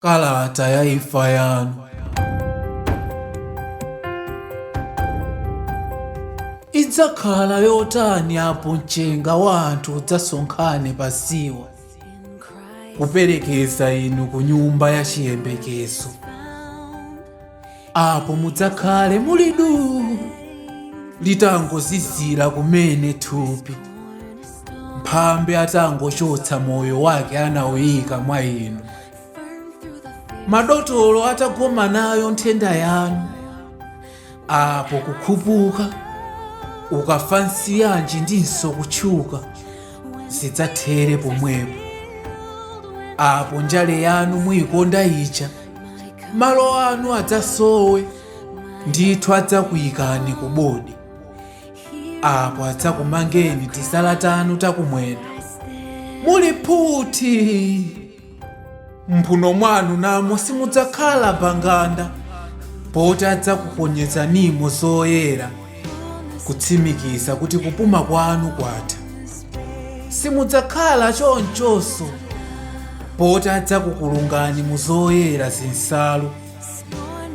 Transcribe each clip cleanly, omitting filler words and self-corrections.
Kalata ya imfa yanu. Idzakhala yotani apo mchenga wa anthu udzasonkhane pa siwa kuperekeza inu ku nyumba ya chiyembekezo. Apo mudzakhale muli duu, litangozizira kumene thupi, mphambe atangochotsa moyo wake anawuyika mwa inu, madotolo atagoma nayo nthenda yanu. Apo kukhupuka, ukafa nsiyanji ndinso kutchuka zidzathere pomwepo. Apo njale yanu muyikonda ija, malo anu adzasowe, ndithu adzakuyikani ku bodi. Apo adzakumangeni tisala tanu takumwendo muli phuthi, mphuno mwanu namo simudzakhala panganda, poti adzakuponyezanimo zoyera kutsimikiza kuti kupuma kwanu kwatha. Simudzakhala chonchonso, poti adzakukulungani mu zoyera zinsalu.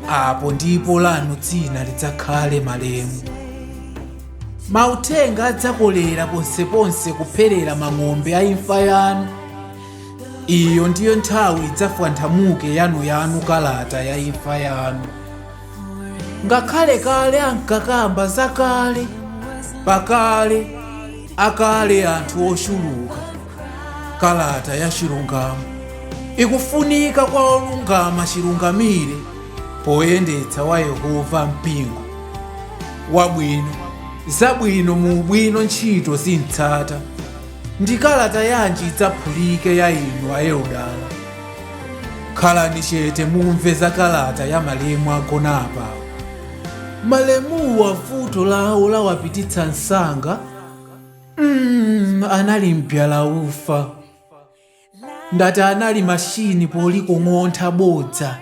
Apo ndipo lanu dzina lidzakhale malemu. Mauthenga adzakolera ponseponse kupherera mang'ombe a imfa yanu. Iyo ndiyo nthawi idzafwanthamuke yanuyanu kalata ya imfa yanu. Ngakhale kale ankakamba zakale, pakale akale anthu ochuluka, kalata ya chilungamo ikufunika kwa olungama chilungamire poyendetsa wa Yehova mpingo wabwino, zabwino mu ubwino ntchito zintsata. Ndi kalata yanji idzaphulike ya inu aeudala? Khalani chete mumve za kalata ya malemu agona apawo. Malemuwa vuto lawo lawapititsa msanga. Anali mbyala ufa, ndati anali mashini polikong'ontha bodza,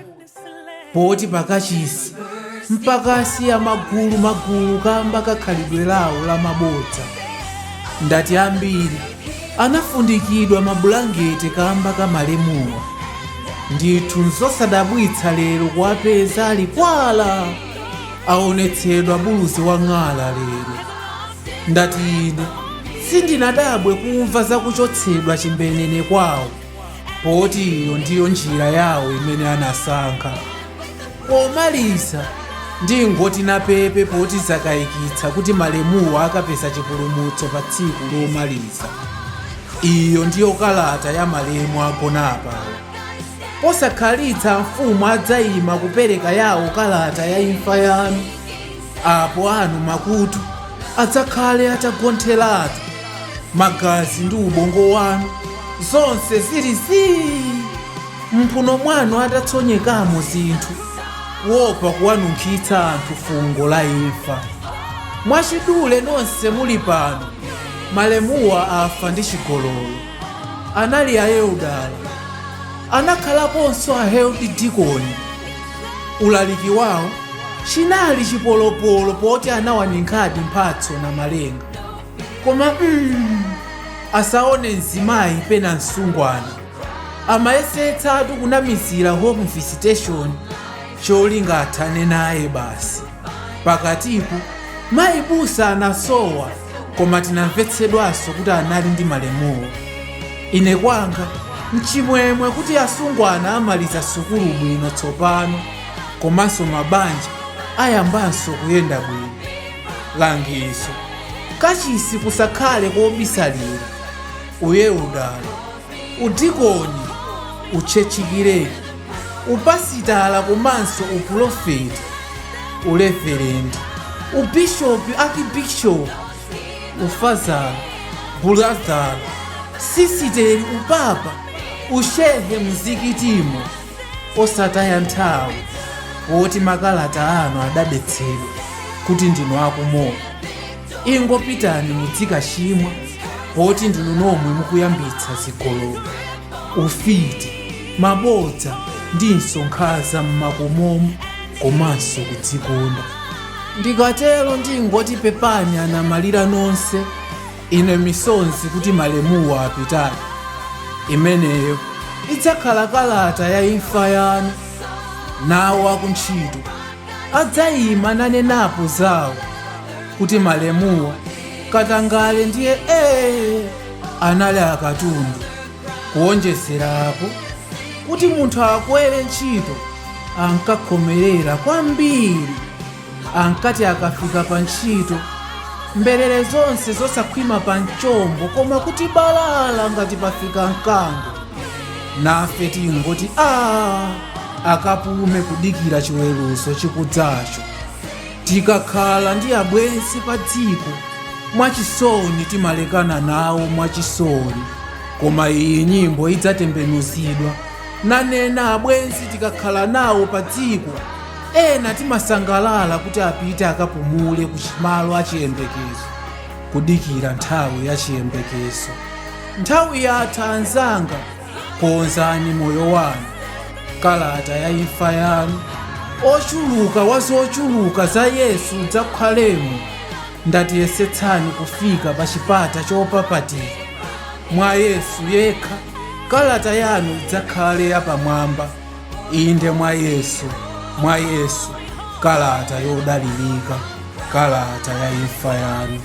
poti pakachisi mpaka asiya magulu magulu kamba kakhalidwe lawo la mabodza. Ndati ambiri anafundikidwa mabulangete kamba ka malemuwa. Ndithu nzosadabwitsa lero kuwapeza ali kwala, aonetsedwa buluzi wang'ala lero. Ndati ine sindinadabwe kumva zakuchotsedwa chimbenene kwawo, poti iyo ndiyo njira yawo imene anasankha. Pomaliza ndingoti napepe, poti zakayikitsa kuti malemuwa akapeza chipulumutso pa tsiku lomaliza. Iyo ndiyo kalata ya malemu agona apawo. Posakhalitsa mfumu adzayima kupereka yawo kalata ya imfa yanu. Apo anu makutu adzakhale atagontheratu, magazi ndi ubongo wanu zonse zili zii, mphuno mwanu atatsonyekamo zinthu, kuopa kuwanunkhitsa anthu fungo la imfa. Mwachidule nonse muli pano, malemuwa afa ndi chigololo. Anali aeudala, anakhalaponso ahealth dikoni. Ulaliki wawo chinali chipolopolo, poti anawaninkhadi mphatso na malenga. Koma asaone mzimayi pena msungwana, amayesetsatu kunamizira home visitation, cholinga athane naye basi. Pakatipo mayi busa anasowa, koma tinamvetsedwanso kuti anali ndi malemuwo. Ine kwanga mchimwemwe kuti asungwana amaliza sukulu bwino tsopano, komanso mabanja ayambanso kuyenda bwino. Langizo: kachisi kusakhale kobisalira, uyeudala, udikoni, utchetchikireki, upasitala komanso upulofeti, ureverendi, ubishopi, akibishopu, ufazala, bulazala, sisiteri, upapa, ushehe mzikitimo. Osataya nthawi, poti makalata anu adadetsedwa kuti ndinu akumoto. Ingopitani mudzikachimwa, poti ndinu nomwe mukuyambitsa zigololo, ufiti, mabodza ndinso nkhanza m'makomomo komanso kudzikonda. Ndikatero ndingoti pepani anamalira nonse, ine misonzi kuti malemuwa apitadi. Imeneyo Idzakhala kalata ya imfa yanu. Nawo akuntchito adzayima nanenapo zawo kuti malemuwa katangale ndiye ee anali akatundu. Kuonjezerapo kuti munthu akwere ntchito ankakhomerera kwambiri. Ankati akafika pa ntchito, mberere zonse zosakhwima pa mchombo, koma kuti balala ngati pafika mkango. Nafe tingoti a akapume kudikira chiweruzo chikudzacho. Tikakhala ndi abwenzi pa dziko, mwachisoni timalekana nawo mwachisoni. Koma iyi nyimbo idzatembenuzidwa nanena abwenzi tikakhala nawo pa dziko, ena timasangalala kuti apite akapumule ku malo achiyembekezo, kudikira nthawi ya chiyembekezo. Nthawi yatha anzanga, konzani moyo wanu, kalata ya imfa yanu. Ochuluka wa zochuluka za Yesu udzakhalemo. Ndatiyesetsani kufika pa chipata chopapatira mwa Yesu yekha, kalata yanu idzakhale yapamwamba. Inde, mwa Yesu, mwa Yesu, kalata yodalirika, kalata ya imfa yanu.